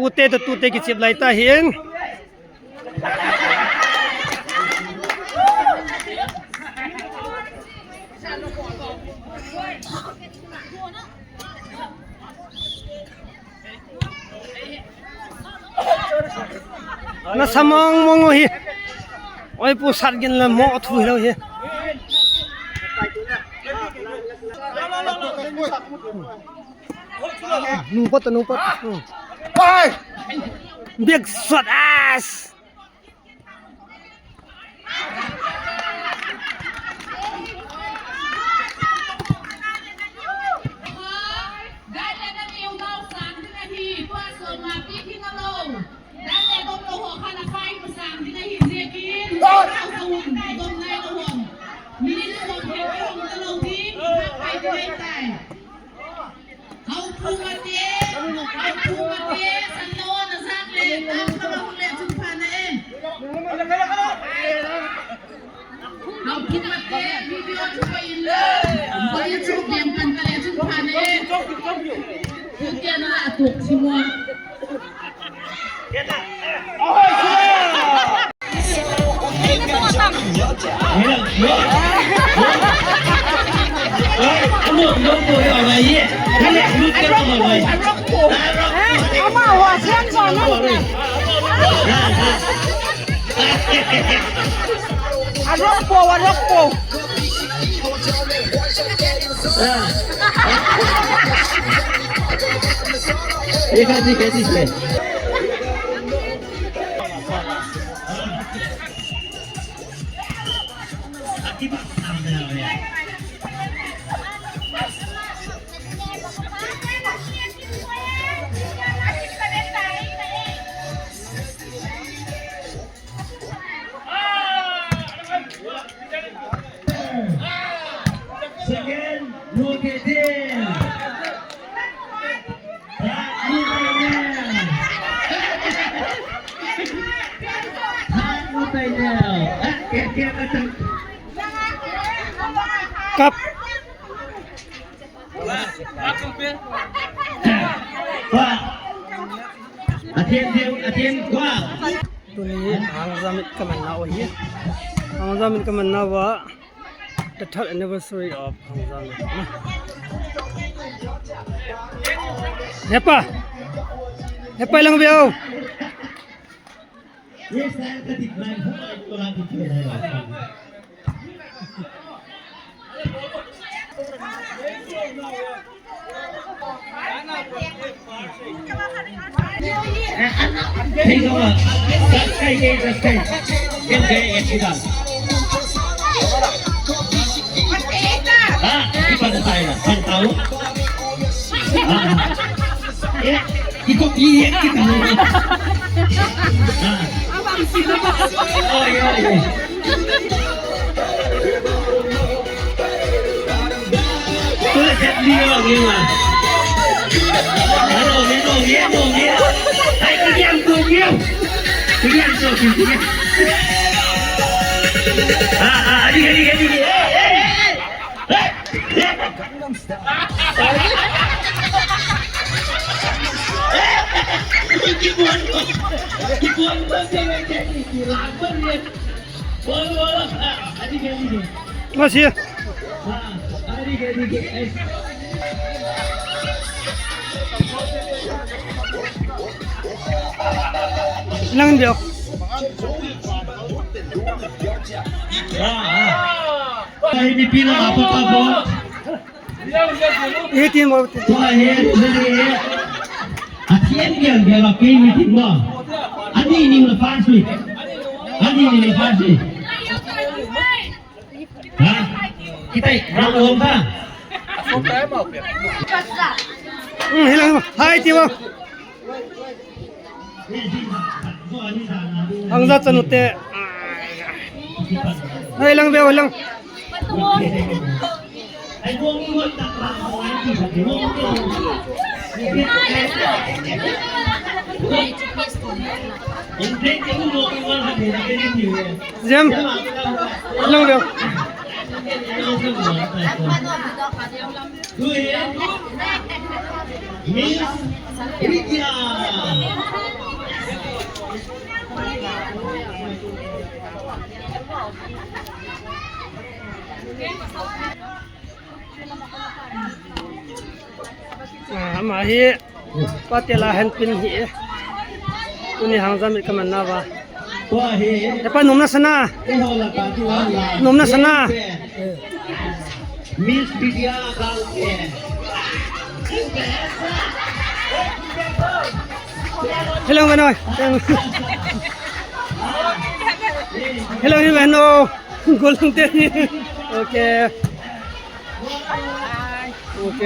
Tute, tute ki chep lai ta hin. Na samang mong hi. Oi, pu sat gen la mo thu lo hi. Nung pot, nung pot. Big shot ass. ໂຕນີ້ Hangzamit Kamannawa ເອີ Hangzamit Kamannawa The third anniversary of Hangzamit. Hepa, hepa lang biau. Masih. Ilang dia? Ah, ah. Ini pila apa-apa? Ini tim. Tuh, ya, ini. Akhirnya dia pakai ini tim, Bang. Ani ini lepas nih. Ani ini lepas nih. Ha? Kita orang lomba. Hmm, hilang. Hai, tim. Hangza tanu te. Hai, lang be, lang. Jam. Lang be. ມິສ ລິດຢາ. ອາ ມາເຮ ປາເຕລາແຮນປິນເຮ ໂຕນີ້ຫາງຈາມິດກະມັນນາວາ ແຕ່ປາໜຸ່ມນາສະໜາ ໜຸ່ມນາສະໜາ ເອີ ເຮັດເລື່ອງໄວ້ໜ່ອຍ ເຮັດເລື່ອງໄວ້ໜ່ອຍ. ໂກນລົງເຕັ້ນ ໂອເຄ ໂອເຄ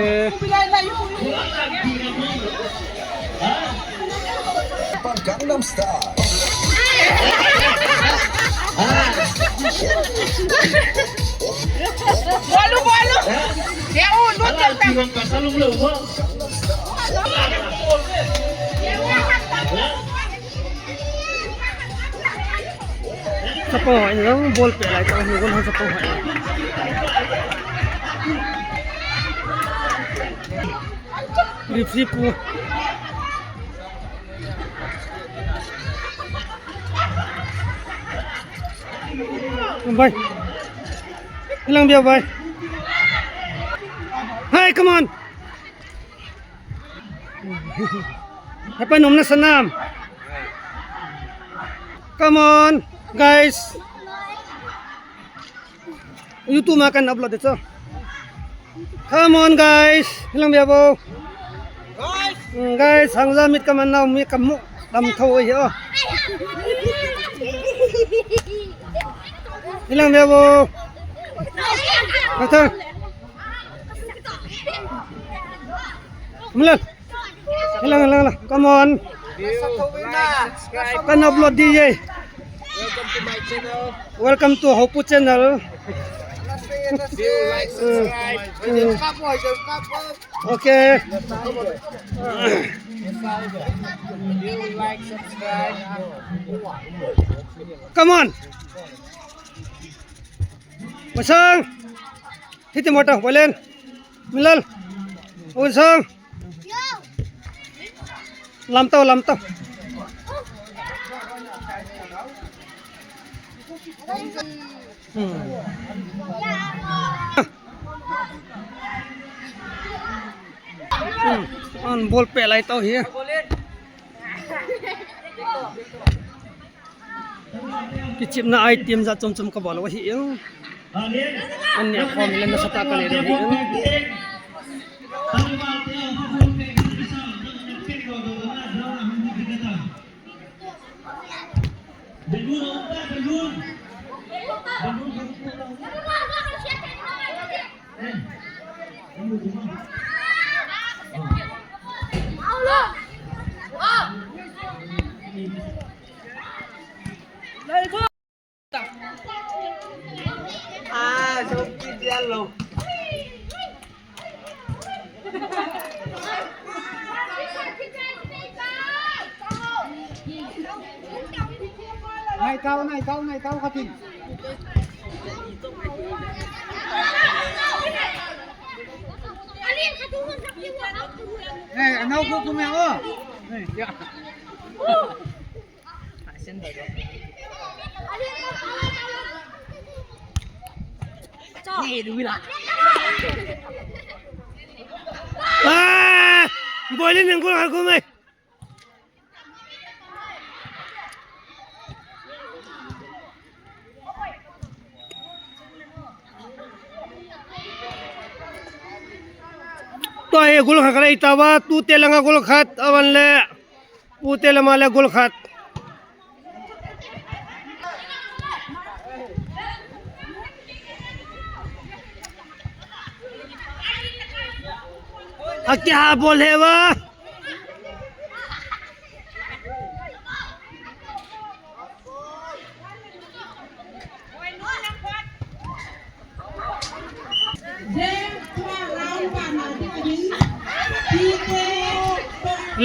ສະປອຍເນາະ ບົນເປໄລຕອນນີ້ຄົນເຮົາສະປອຍ ຣີບຊິບ ໄປ ກຳລັງບຽວໄປ ເຮີ້ຍ ຄຳອອນ. ໃຫ້ໄປໜຸ່ມໃນສະໜາມ Come on guys. ຢູທູບມາກັນອັບໂຫຼດເດ້. Come on guys. ເຮັດລອງເບຍໂບ Guys. ເອີ Guys ສັງສາມິດກັບມັນເນາະ ມີກຳມຸດຳໂທເຮ. ເຮັດລອງເບຍໂບ ມາເຖິງ ມາເລີຍ. ເຮັດລະ ເຮັດລະ ເຮັດລະ Come on. ກັນອັບໂຫຼດດີເຢ. Welcome to my channel. Welcome to Hopu channel. Do you like subscribe? ໂອເຄ Do you like subscribe? Come on. ມາເຊີງ ທີ່ຈະໝົດ ໄປເລີຍ ມິນເລີນ ໂອເຊີງ ລຳໂຕ ລຳໂຕ ອືມ ອືມ ອັນບົນເປໄລໂຕເຮ. ກິດຈິບນາໄອຕິມຈະຈົມໆກະບອລະວະຫິເອງ ອັນເນຍຄອມເລນສະຕາກະເລດວະຫິເອງ. ນາຍເຕົາ ນາຍເຕົາ ນາຍເຕົາ ເຂົາຕິງ ເອີ ເອົາຄື ຄືແມ່ ເອີ ເອີ. ອາ ບອຍເລີຍໜຶ່ງ ກູນ ຫາກູນໄປ. ໂຕເອ ໂກລຄັດ ກະໄດ້ຕາວາ ຕູເຕລະງາ ໂກລຄັດ ອາວັນແລ ປູເຕລະມາແລ ໂກລຄັດ. ອາກິຮາ ໂບເລວາ.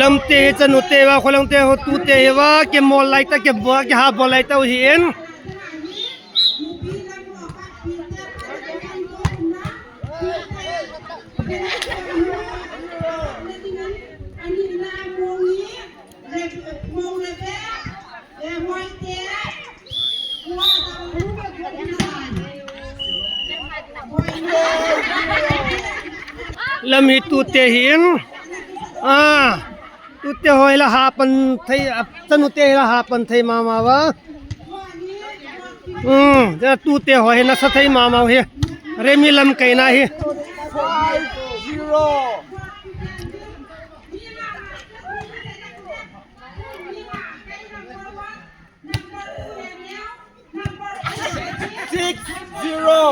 ລຳເຕ ຈະນຸເຕວາ ຄົນລຳເຕ ຕູເຕເຮວາ ເກັບໝໍໄລຕະ ເກັບບັວ ເກັບຫາບໍໄລຕະເຫັນ. ເ ມີຕູເຕະຫີນ ອາ ຕູເຕະຫອຍລະຫ້າປັນໄທ ອາ ສະນຸເຕະລະຫ້າປັນໄທມາ ມາວະ ອືມ ຈະຕູເຕະຫອຍນະສະໄທມາ ມາເຮ ເຣມີລຳໄກນາເຮ. Six zero.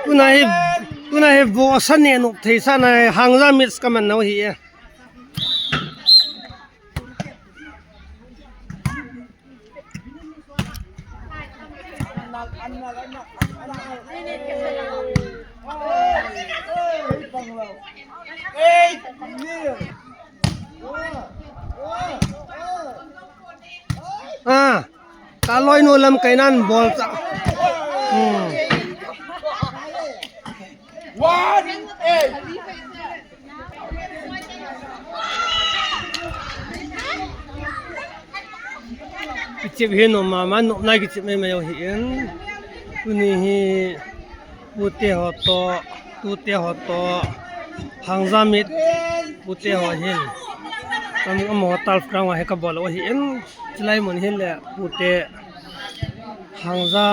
ຕຸນາເຮ ຕຸນາເຮ ໂວຊະເນນຸກເທສະນາຍ ຮັງຊາມິດກະມັນເນາເຮ. ອາ ກາລອຍໂນລຳໄກນັ້ນ ບອລຈະ ອືມ One eight. ກິເຈັບເຫັນອອກມາ ມານົບນາຍກິເຈັບແມ່ນມາເອົາເຫັນ ຜູ້ນີ້ເຮ ປູເຕຫອໂຕ ຕູເຕຫອໂຕ ຮັງຊາມິດ ປູເຕຫອເຫັນ ຕຳອຳມະຫອຕາລຟຣາງວາເຮກະບອລເອົາເຫັນ ຈະໄລໝົນເຫັນແຫຼະ ປູເຕ ຮັງຊາ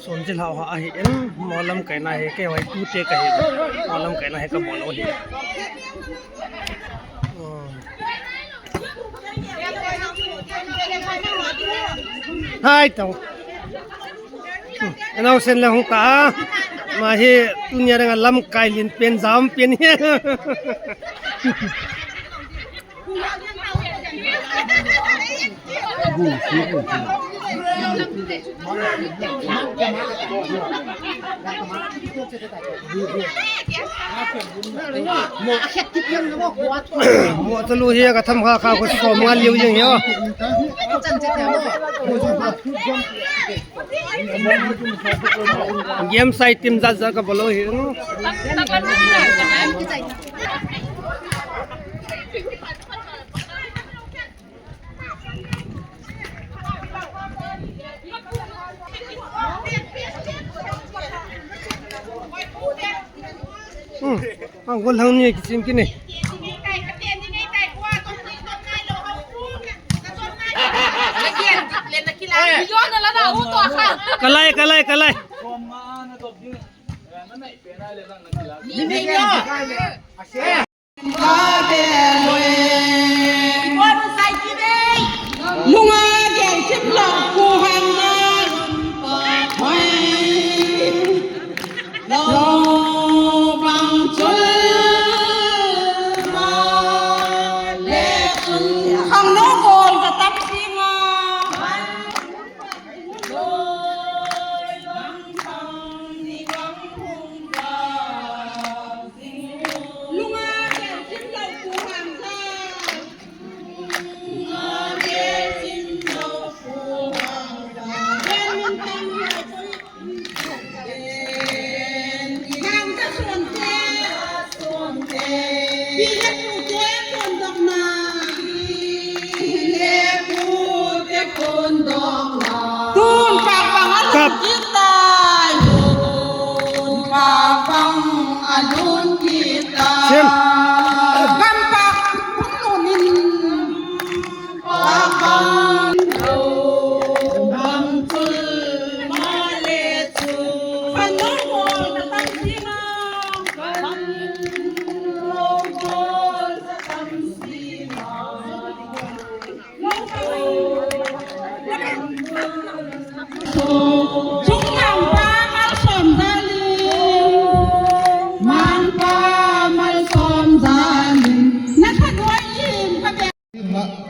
ສອນຈິລາວຫາອາເຮເອັນ ໝໍລຳໄກນາເຮເກໄວ້ຕູເຕກະເຮ ໝໍລຳໄກນາເຮກະໝໍລາວເຮ ຫາຍເຕົາ ອັນເອົາເສັ້ນແລ້ວຂອງຕາ ມາເຮ ຕຸນຍາດັງລຳໄກລິນເປັນສາມເປັນເຮ. ໝວດທະລຸເຮກະທຳຄ່າ ຂ້າວກໍຊອມງານລິ້ວຍິງເຮ. ຢ້ຽມໃສ່ຕິມຈັດ ກະບໍ່ໂລເຫັນ. ອືມ ເອົາຄົນທາງນີ້ກິນ ກິນນີ້ ກະໄລ ກະໄລ ກະໄລ.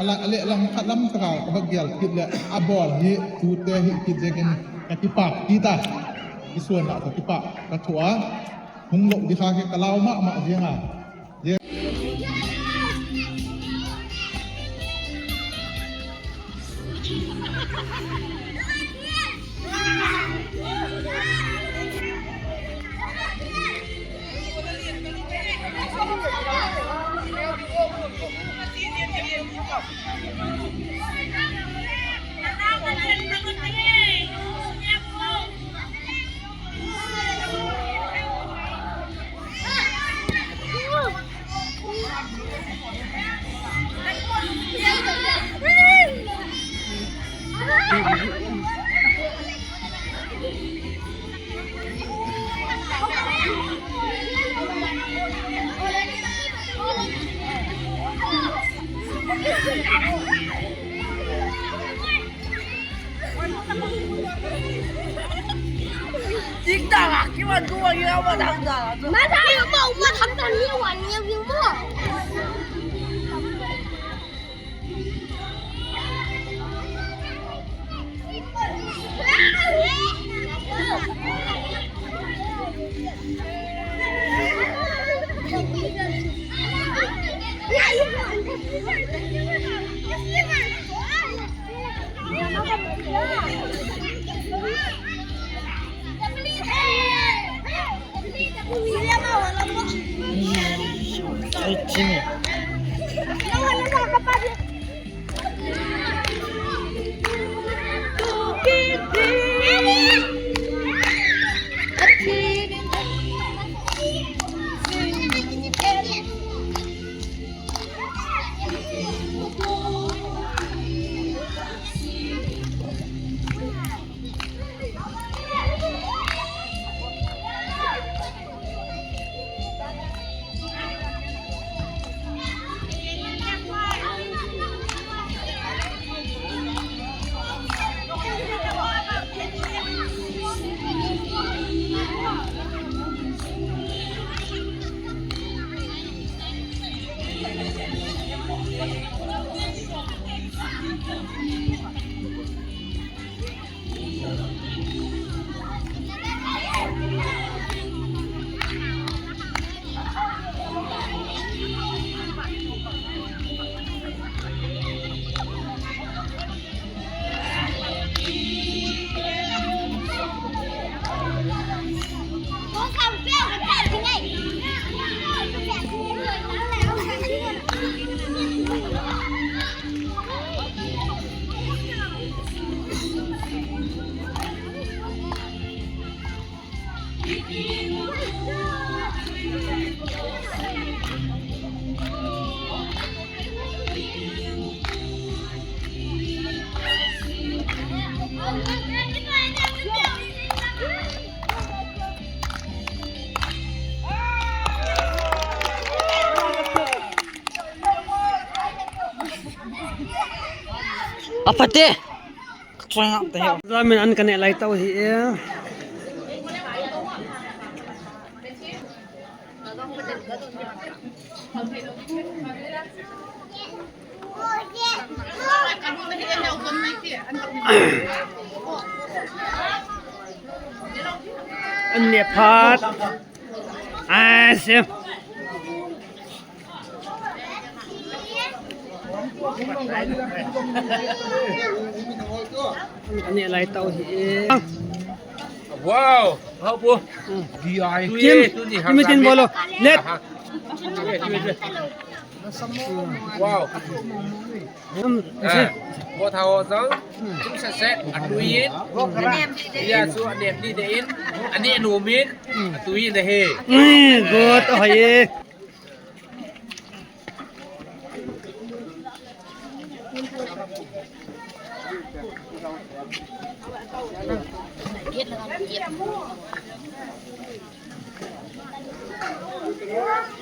ລະ ອະເລະລຳ ລຳສະກາວກະບັກກຽວຄິດແລະ ອາບອນຮີ ຕູແຕ່ຮີ ຄິດເສັງ ກະຕິປາກ ຕີຕາ ອີສ່ວນລະ ກະຕິປາກ ກະຖົວ ຫຸງໂລກ ດິຄາ ກະລາວ ມະ ມະ ເສຍງາ. Tik tak, kiwan kuwan, kiwan kuwan, tak, tak. Masa ayo mau umat hamdan ni wan ni yang mau. Apa teh? Zamin an ka neh lai tau hi e. An ne phat. A se. An ne lai tau hi e. Wow, hau pu. Kim, kim tin bolo. Let. Wow. Bo thau zong. Kim sa set atu yin. Ya su an ne ni de in. An ne nu min. Atu yin de he. Good. Oh ye.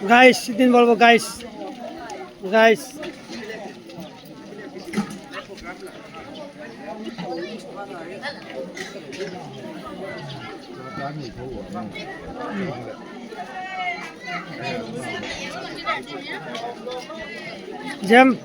Guys, sitin bolbo guys. Guys. Jam.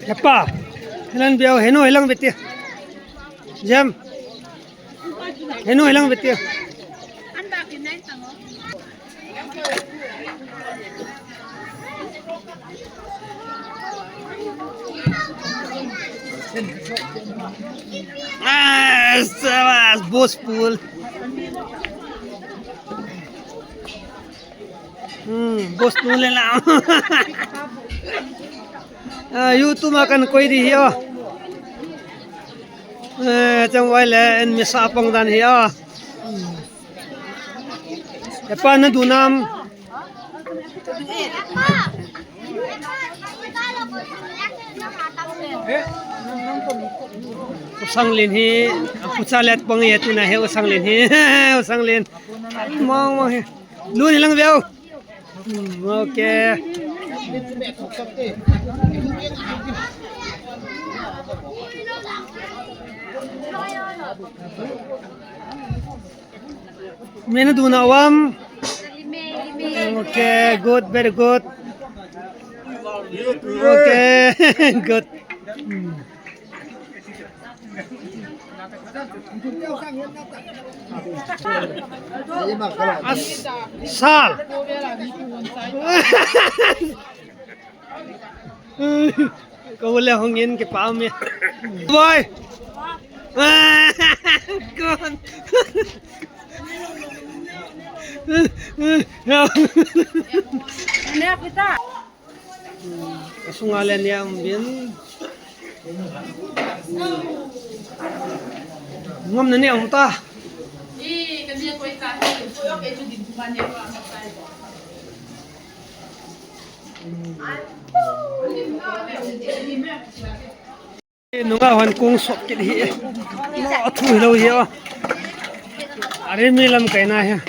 Yapa, henan biau henu helang beti. Jam. Henu helang beti. An ba kin nai tang o. Awas, awas, bos pul. Hmm, bos pul le la. Ah, YouTube makan koi di hia. Eh, chang wai le en mi sa pong dan hia. Hmm. Epa na dunam. U Sang Lin hi, ku cha let pang ye tu na he U Sang Lin hi, U Sang Lin. Mong mong hi. Lu ni lang veu. Hmm, okay. Mena duna wam. Okay, good, very good. Okay, good. As-, sal. Ko wala hong yen ke pa me. Boy. Kon. Ne pita. Kasungalen ya umbin. Ngam na ne ang ta. Nunga hon kung sok kit hi. Mo thu lo hi. Are mi lam kai na hi.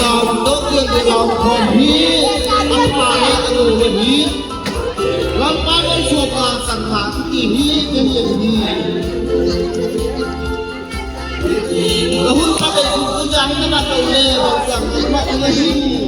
Lambang dok yang di laut kopi, lambang itu lagi. Lambang yang suka sangat ini, ini, ini. Lahun pakai suku jahit, pakai le, bangsa, bangsa, bangsa.